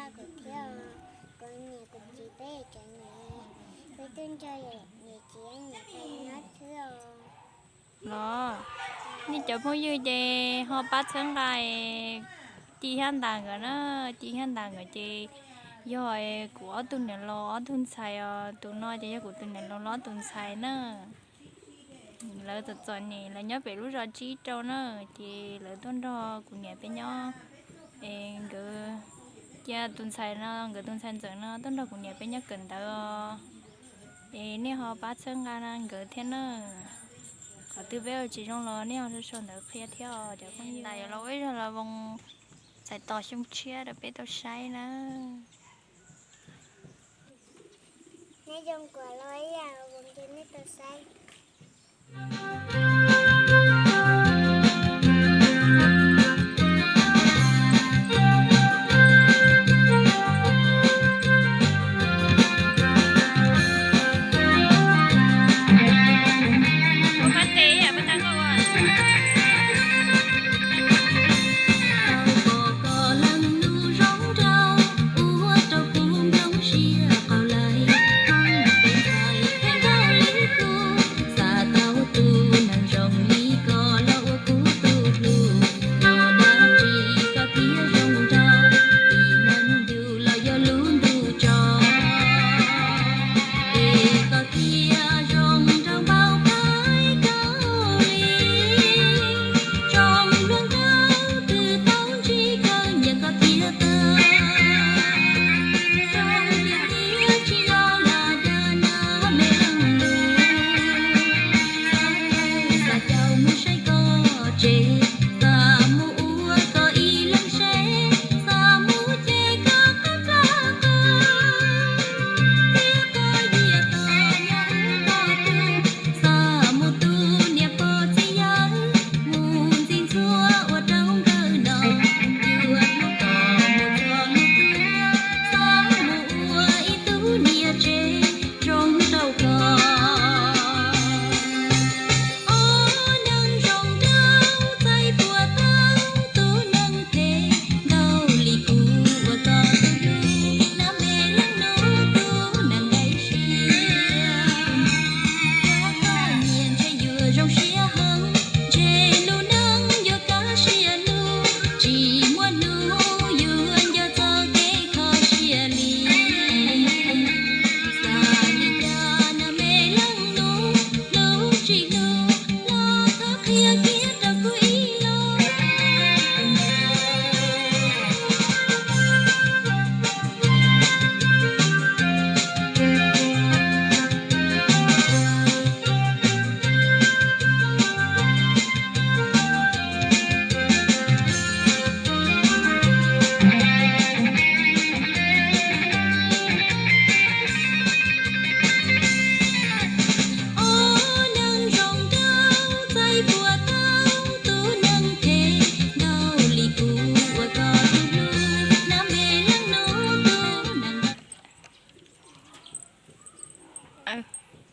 Kuv thiab, kuv niam kuv txiv peb cov niam, peb twb nrog niam txiv niam pab nyob xwb os. Los, nej cov phooj ywg ces ho pab txhawb nqa Ci thiab Ntas nkawd na, Ci thiab Ntas nkawd ces yog kuv ob tug niam laus ob tug ntxhais os, tus no ces yog kuv tus niam laus hlob tus ntxhais na. Lawv txom txom nyem, lawv nyob pem lub zos tsib rau na, ces lawv tuaj nrog kuv niam peb nyob. Es nkawd, cia tus ntxhais no, nkawd tus ntxhais ntxawm no tuaj nrog kuv niam peb nyob kawm ntawv os. Es nej ho pab txhawb nqa nkawd thiab na. Qhov twg peb ua tsis zoo los nej ho sau sau ntawv qhia thiab os cov phooj ywg. Ntas yuav los ua ib zag los voos txhais tos xyoo tshiab rau peb tau saib na. Nyob zoo kuv los ib zag voos rau nej tau saib.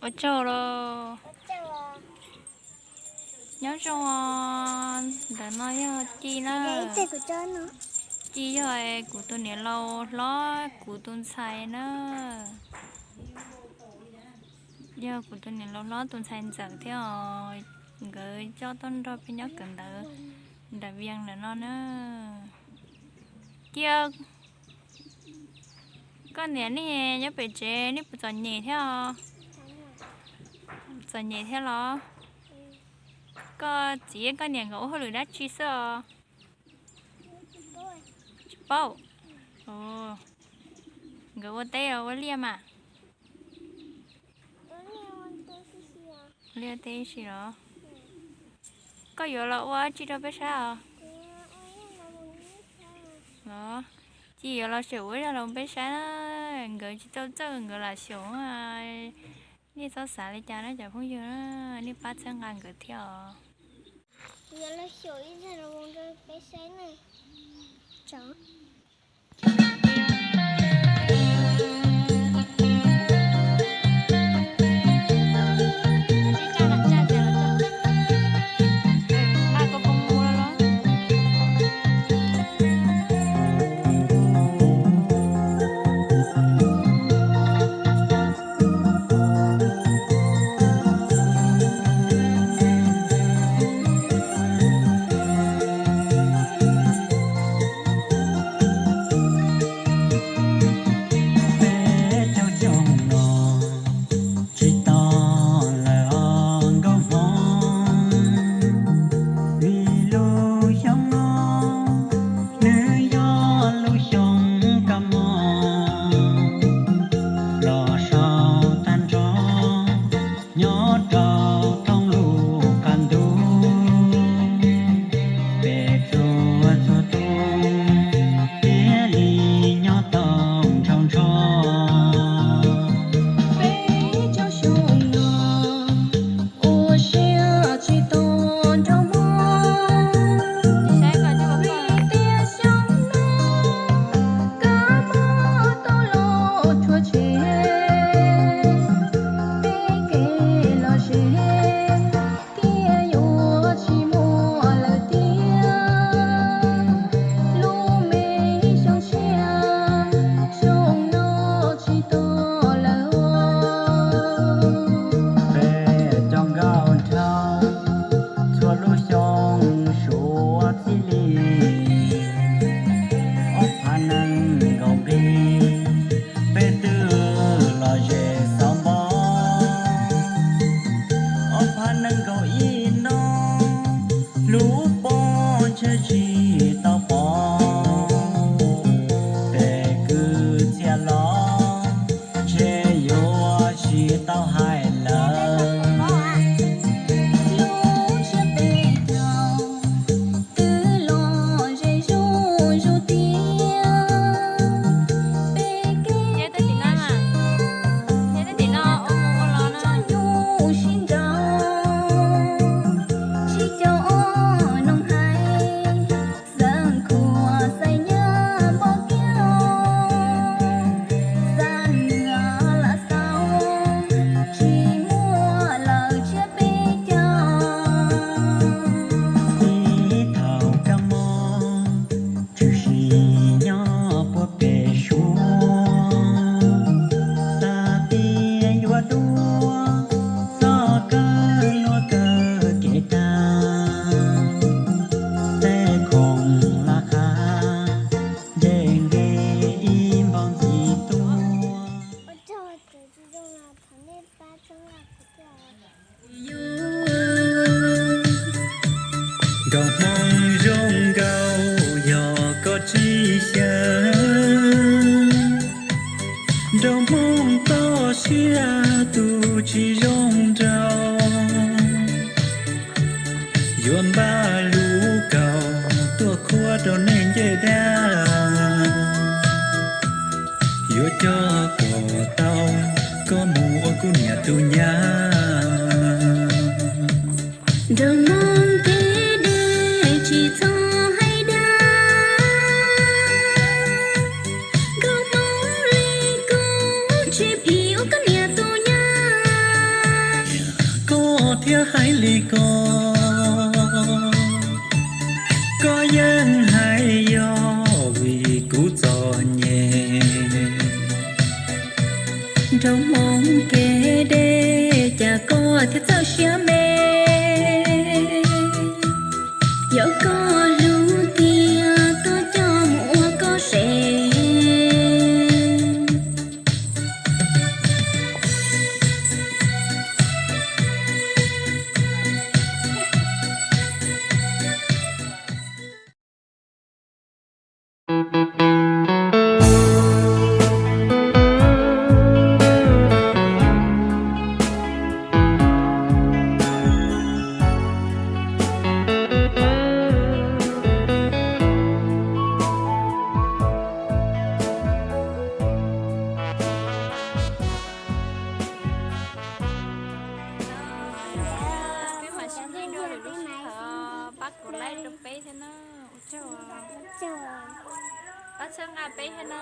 Ua tsaug los. Nyob zoo, ntawm no yog Ci na. Ci yog kuv tus niam laus hlob kuv tus ntxhais na. Yog kuv tus niam laus hlob tus ntxhais ntxawm thiab os. Nkawd coj tuaj nrog peb nyob kawm ntawv nram Vias ntawm no na. Cia koj niam nej nyob pem tsev nej puas txom nyem thiab os? Txom nyem thiab los? Koj txiv koj niam nkawd ua hauj lwm dab tsi xwb os? Tsis paub. Nkawd ua teb los ua liaj mas? Liaj teb si los? Koj yuav los ua dab tsi rau peb saib os? Los, Ci yuav los xyaum ua zaj los peb saib na. Nkawd tsis tau txawj nkawd lam xyaum. Nej txhob xav li cas na cov phooj ywg, nej pab txhawb nqa nkawd thiab os. Yuav los xyaum ib zaj los rau peb saib na. Nkaus ib no, lub pob ntseg tsis tau pom, pem kwv txhiaj los, ntshe yuav tsis tau hais lawm. Lub ntshiab peb caug, twb los ze zuj zus tiag. Peb kev txoj nyuj sib nraus, sib cog ob noog hais, xeev khuam xais nyab npog kiag, xa nws lam xaus, tsis muaj lawm tshiab peb caug. Ib thaum kab mob tshwm sim nyob puag pem suab, xav tias yuav dua, txhob kawg luag kawg kev tag, tej khoom laj qab, nce nqe ib npaug ntxiv tuaj. Nraug Hmoob zoo nkauj yog koj tsis xyaw, nraug Hmoob toj siab tus tsis zoo nraug, yuav npaj lub kaus tuaj khuab rau nej ncej dab, yuav coj kom tau koj mus ua kuv niam tus nyab. Nraug Hmoob kev deb tsis txhob hais dag, nkauj Hmoob li kuv tsis phim ua koj niam tus nyab. Koj thiaj hais li ko, koj yeej hais yog vim kuv txom nyem. Nraug Hmoob kev deb cas koj thiaj txawj siab me, yog koj hlub tiag koj coj mus ua koj sev. Peb mam sib ntsib dua lwm lub sij hawm, pab kuv like rau peb thiab na. Ua tsaug. Pab txhawb nqa peb thiab na.